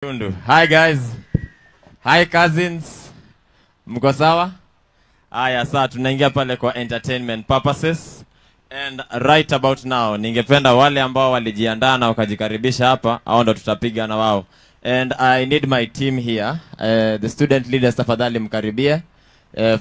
Tundu. Hi guys. Hi cousins. Mko sawa? Aya, saa tunaingia pale kwa entertainment purposes. And right about now, ningependa wale ambao walijiandaa na wakajikaribisha hapa, hao ndo tutapiga na wao. And I need my team here. The student leaders, tafadhali mkaribie.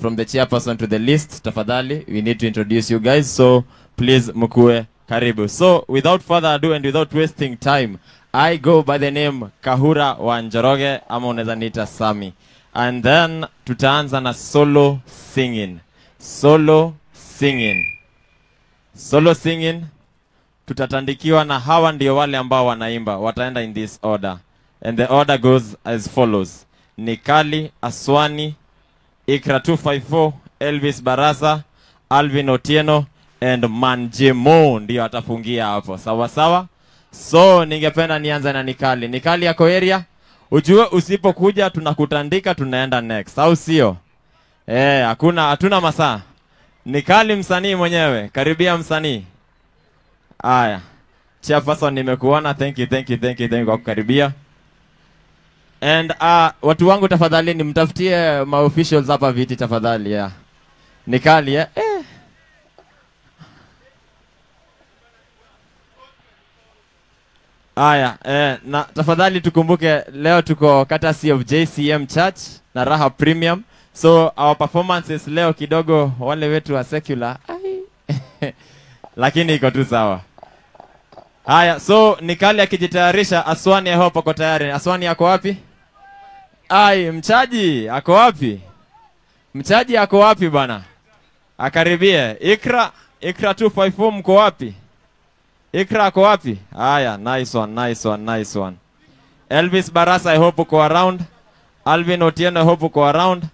From the chairperson to the list, tafadhali, we need to introduce you guys. So please mkue karibu. So without further ado and without wasting time, I go by the name Kahura wa Njoroge, ama unaweza niita Sami. And then tutaanza na solo singing. Solo singing. Solo singing tutatandikiwa na hawa ndio wale ambao wanaimba. Wataenda in this order. And the order goes as follows. Nikali, Aswani, Ikra 254, Elvis Barasa, Alvin Otieno and Manjemo ndio atafungia hapo. Sawa sawa? So ningependa nianze na Nikali. Nikali yako area? Ujue usipokuja tunakutandika, tunaenda next. Au sio? Hakuna, hatuna masaa. Nikali msanii mwenyewe. Karibia msanii. Aya. Chairperson nimekuona. Thank you, thank you, thank you, thank you kwa kukaribia. And watu wangu tafadhali nimtafutie ma officials hapa viti tafadhali, yeah. Nikali, eh. Aya, na tafadhali tukumbuke leo tuko courtesy of JCM Church na Raha Premium. So our performances leo kidogo wale wetu wa secular. Ai. Lakini iko tu sawa. Haya, so Nikali akijitayarisha, Aswani hapo ako tayari. Aswani yako wapi? Ai, mchaji ako wapi? Mchaji ako wapi bana? Akaribie. Ikra, Ikra 254 mko wapi? Ikra ako wapi? Haya, nice one, nice one, nice one. Elvis Barasa, I hope uko around. Alvin Otieno, I hope uko around.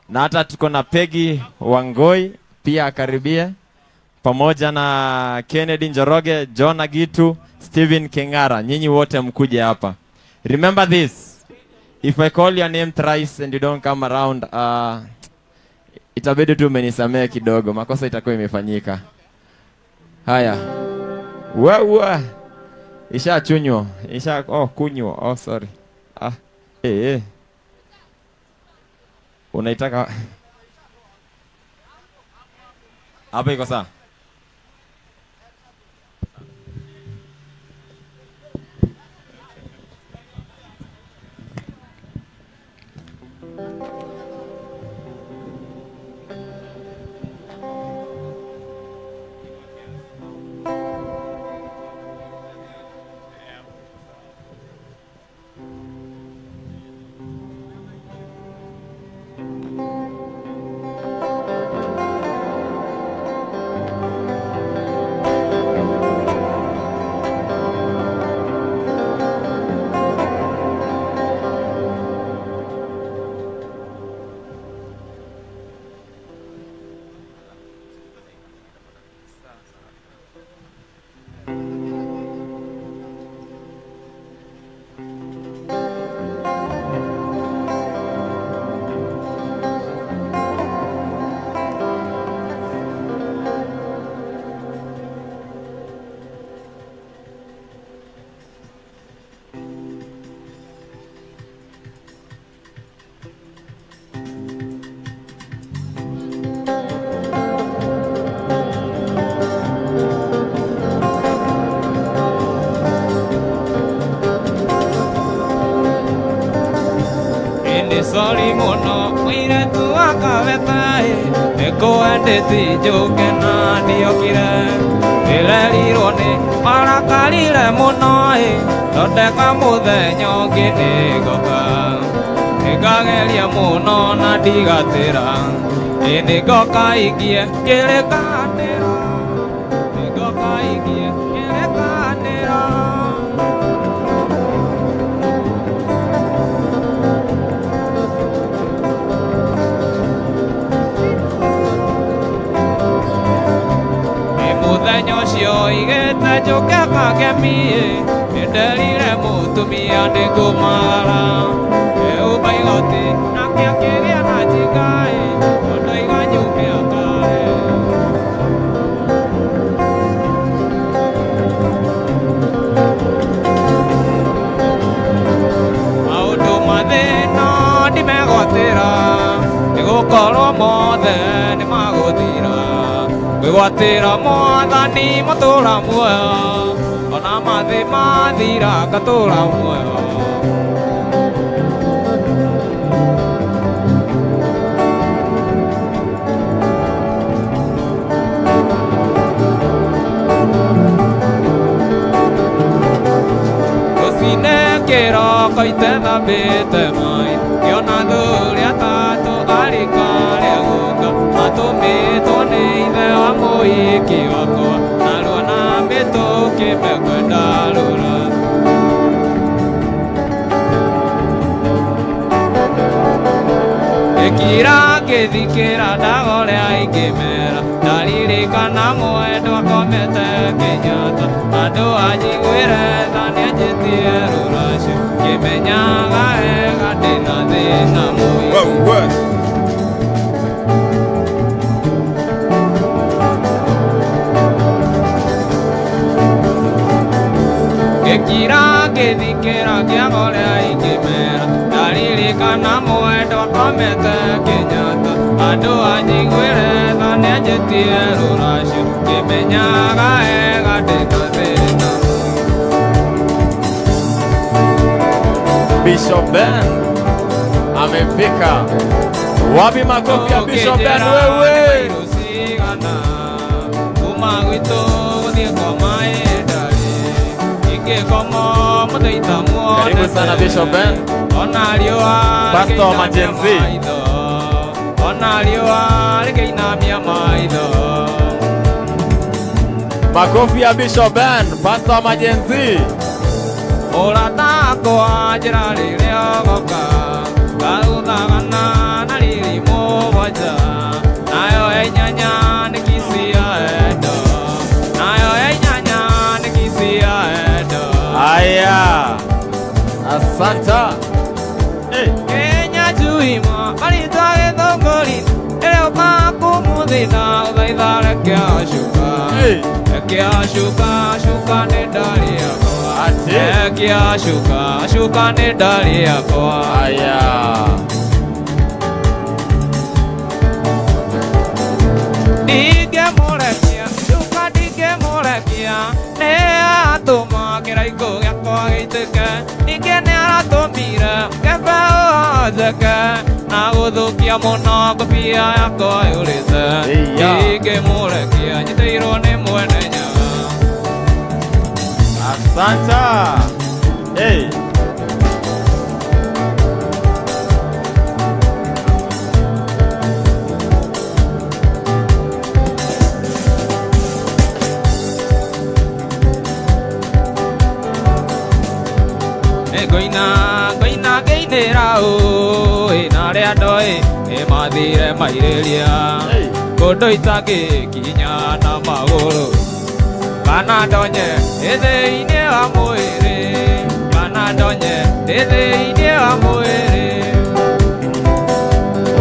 Na hata tuko na Peggy Wangoi pia akaribie, pamoja na Kennedy Njoroge, John Agitu, Steven Kengara. Nyinyi wote mkuje hapa. Remember this. If I call your name thrice and you don't come around, itabidi tu umenisamee kidogo. Makosa itakuwa imefanyika. Haya. Wewe isha chunywa, isha oh kunywa, oh sorry. Ah, eh. Unaitaka hapa iko sawa? Sorry mono muiretu akabetae nĩngwendete njũke na ndiokire ndĩrerirwo nĩ marakarire mũno ĩ thondeka mũthenya ũngĩ nĩngoka nĩngageria mũno na ndigatĩra ĩ nĩngoka ingie kĩrĩkanĩro nĩngoka ingie kĩrĩkanĩro. Mũthenya ũcio igĩte njũke kangemi nĩnderire mũtumia nĩngũmagara eũmba igoti nake akĩgĩa na njinga tondũ aiga nyume akare. Nĩgũkorwo mothe nĩmagũthira Kwĩgwatĩra mwathani matũra muoyo Ona mathĩ mathira ngatũra muoyo Rũcinĩ kĩroko itethambĩte maĩ Ngĩona athuri atatũ arika rĩa guka Matũmĩtwo nĩ ithe wa mũhiki wakwa Narua na mĩtũkĩ mekwenda rũra Ngĩkira ngĩthikĩra ndaga ũrĩa ingĩmera Ndaririkana mwendwa akomete Kenyatta Andũ anjiguĩre tha nĩanjĩtie rũracio Ngĩmenyaga wega ndĩna thĩna mũingĩ Ngĩkira ngĩthikĩra ngĩaga ũrĩa ingĩmera Ndaririkana mwendwa akomete Kenyatta Andũ anjiguĩre tha nĩanjĩtie rũracio Ngĩmenyaga wega ndĩna thĩna Bishop Ben amefika. Wapi makofi ya Bishop Ben wewe? Kuma gwitũ gũthiĩ kwa maĩ ndarĩ Ingĩkoma mũthaitha muonete Karibu sana Bishop Ben. Ona riũa Pastor wa Gen Z. Ona riũa rĩkĩinamia maitho Makofi ya Bishop Ben, Pastor wa Gen Z. Ũrata wakwa njĩra rĩrĩa ũgoka Ngathuthaga na riri mũgwanja Nayo ĩnyanya nĩ kici ya endo Nayo ĩnyanya nĩ kici ya endo Aya. Asante. Hey. Kenya juima marĩtwa gĩthũngũri Ĩrĩa ũmakũmũthĩna ũthaitha reke acuka Hey. Reke acuka cuka nĩ ndarĩ yakwa Ati. Reke acuka cuka nĩ ndarĩ yakwa Aya. Ndingĩmũrekia cuka ndingĩmũrekia Nĩ atũma kĩraikũ gĩakwa gĩitĩke Ningĩ nĩ aratũmire mũkebe ũhonjeke Na gũthũkia mũno ngũbia yakwa yũrĩte Ĩya. Ndingĩmũrekia nyitĩirwo nĩ mwene nyaga Asante. Hey. Ngoina ngoina ngĩinĩra ũĩ na arĩa ndoĩ nĩ mathire mairĩria Hey. Kũndũ itangĩkinya na magũrũ Kana ndonye ndĩ thĩinĩ wa mwĩrĩ Kana ndonye ndĩ thĩinĩ wa mwĩrĩ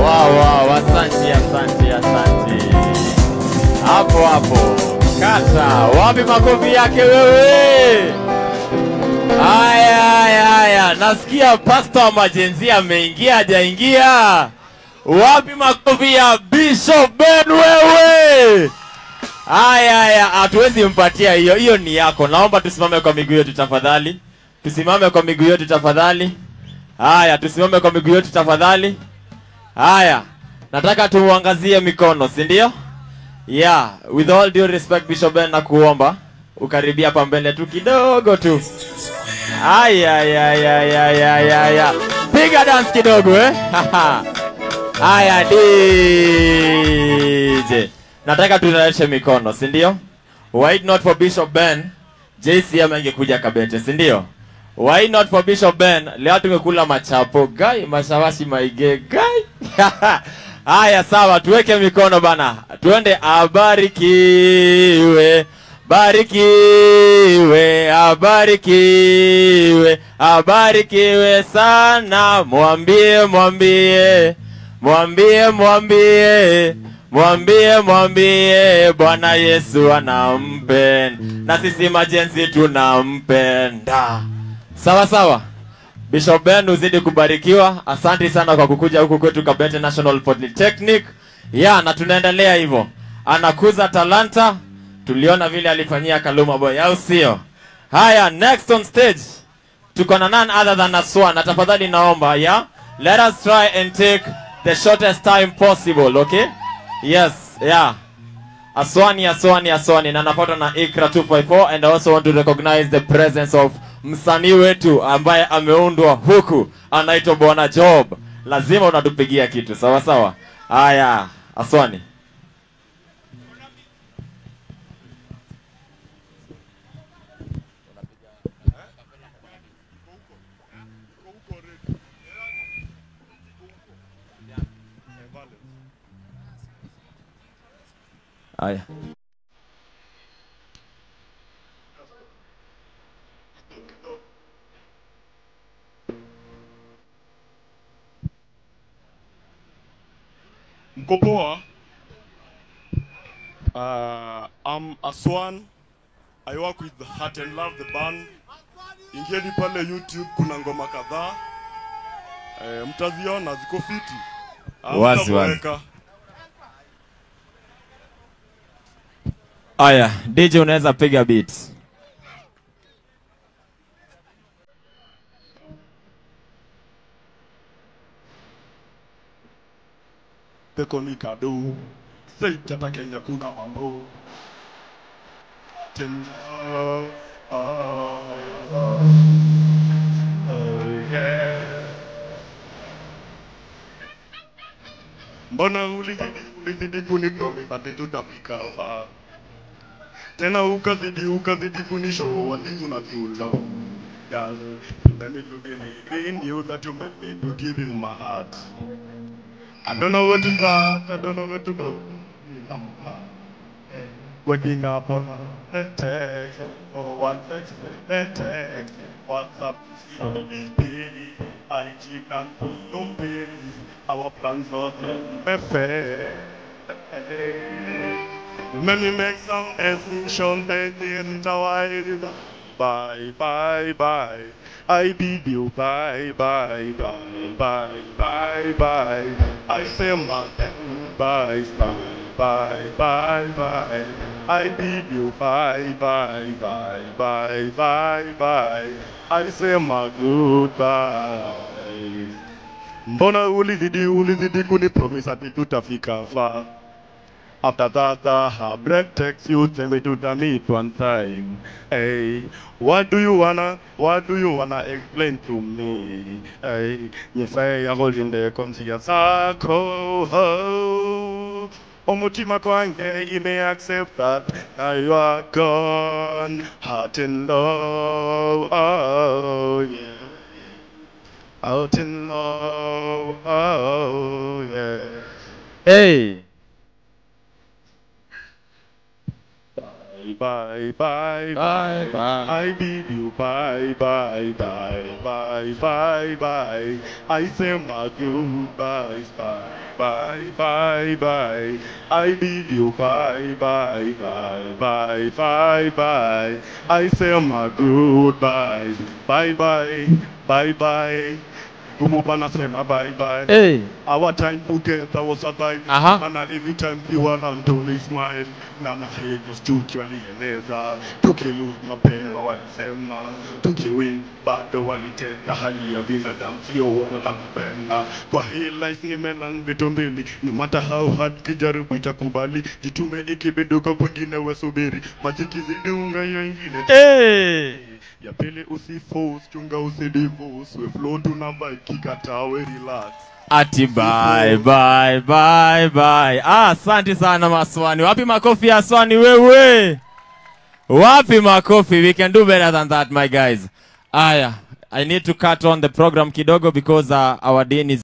Wow, wow, asante, asante, asante. Hapo hapo. Kata, wapi makofi yake wewe? Aya, aya, aya. Nasikia Pastor wa Gen Z ameingia, hajaingia. Wapi makofi ya Bishop Ben wewe? Aya, aya, hatuwezi mpatia hiyo. Hiyo ni yako. Naomba tusimame kwa miguu yetu tafadhali. Tusimame kwa miguu yetu tafadhali. Haya, tusimame kwa miguu yetu tafadhali. Haya, nataka tuangazie mikono, si ndio? Yeah, with all due respect Bishop Ben, nakuomba ukaribia hapa mbele tu kidogo tu. Aya, aya, aya, aya, aya, aya. Piga dance kidogo eh. Aya DJ. Nataka tunaonyeshe mikono, si ndio? Why not for Bishop Ben? JCM angekuja Kabete, si ndio? Why not for Bishop Ben? Leo tumekula machapo guy, mashawashi maige guy. Haya sawa, tuweke mikono bana. Tuende abarikiwe. Barikiwe, abarikiwe, abarikiwe sana. Mwambie, mwambie, mwambie, mwambie, mwambie, mwambie Bwana Yesu anampenda. Na sisi majenzi tunampenda. Sawa sawa. Bishop Ben, uzidi kubarikiwa. Asante sana kwa kukuja huku kwetu Kabete National Polytechnic. Ya, na tunaendelea hivyo. Anakuza talanta. Tuliona vile alifanyia Kaluma Boy, au sio? Haya, next on stage tuko na none other than Aswan. Na tafadhali naomba, yeah, let us try and take the shortest time possible, okay? Yes, yeah. Aswani, Aswani, Aswani. Na nafuatwa na Ikra 254. And I also want to recognize the presence of msanii wetu ambaye ameundwa huku, anaitwa Bwana Job. Lazima unatupigia kitu, sawa sawa. Haya, Aswani. Haya. Mko poa? I'm Aswan. I work with Heart and Love the band. Ingieni pale YouTube, kuna ngoma kadhaa. Mtaziona ziko fiti. Wazi wazi. Aya, DJ unaweza piga beat. Teko ni kado. Say tata Kenya kuna mambo. Tena oh yeah. Mbona ulizidi kunipromise ati tutafika hapa. Tena ukazidi kunishow ati unatula. Yeah, let me look in you that you made me to give you my heart. I don't know where to start, I don't know where to go. Waking up on a text, oh one text, text, WhatsApp, IG can't no pay. Our plans are perfect. Let me make some assumption that in the bye bye bye. I bid you bye bye bye bye bye bye. I say my bye bye bye bye bye. I bid you bye bye bye bye bye bye. I say my goodbye. Mbona ulizidi kunipromise ati tutafika far. After that, I break text you tell me to meet one time. Hey, what do you wanna explain to me? Hey, you say I'm holding the conscience. Omutima kwange, you may accept that now you are gone. Heart in love, oh yeah. Out in love, oh yeah. Hey. Bye bye bye bye. I bid you bye bye bye bye bye bye. I say my goodbye bye bye bye bye. I bid you bye bye bye bye bye bye. I say my goodbye bye bye bye bye. Bye bye. Hey. Our time together was a vibe. And every time you were on to smile. Nana was tukiwalieleza tukilose mapema walisema tukiwin bado walitenda hali ya binadamu sio wanakupenda. Kwa hii life nimelan vitu mbili, no matter how hard kijaribu itakubali, jitume ikibiduka kwingine wesubiri majikizidi unga hiyo ingine. Hey. Ya pili usiforce, chunga usidivorce, we flow tunamba ikikatawe relax. Ati bye bye bye bye. Ah, asante sana Maswani. Wapi makofi ya Aswani wewe? Wapi makofi? We can do better than that, my guys. Aya, I need to cut on the program kidogo because our dean is